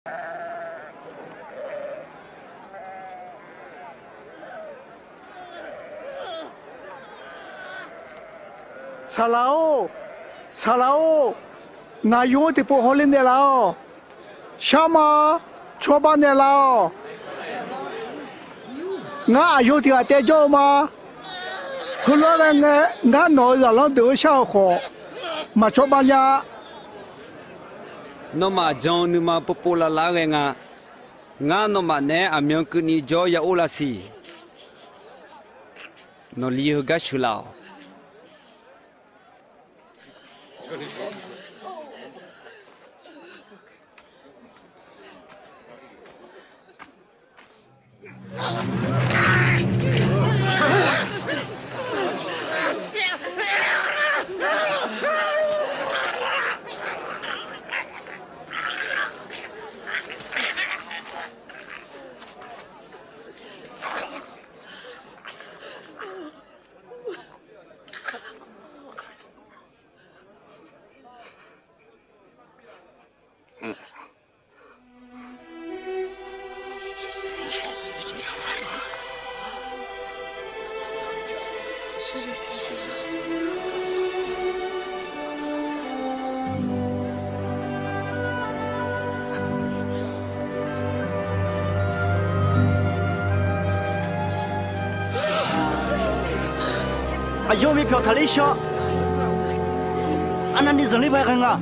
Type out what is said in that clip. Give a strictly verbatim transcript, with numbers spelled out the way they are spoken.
Saqlaq-or, saqlaq-or, ngaq yawr-anr tiqpov hawler naeqlaf-awq. Sharma, cawba naeqlaf-awq. Ngar aqyawf tiq ghaq taev jawr-eu ma. Heulof-aer ghae ngae, ngar nawq-euq zaqlanr deuq-anr shar-euq khawf, maqcawba nya. Nawmaf jan-eu nuima povpov lavlar ghae nga. Ngar nawmaf naeq-aer aqmyan keuvni jawr ya or lavsiq. Nawqli heugar sheuqlaf-awq. Aqyawf-euq myavpyawq taqler shawr. Arnavni zanqler ba ghae nga.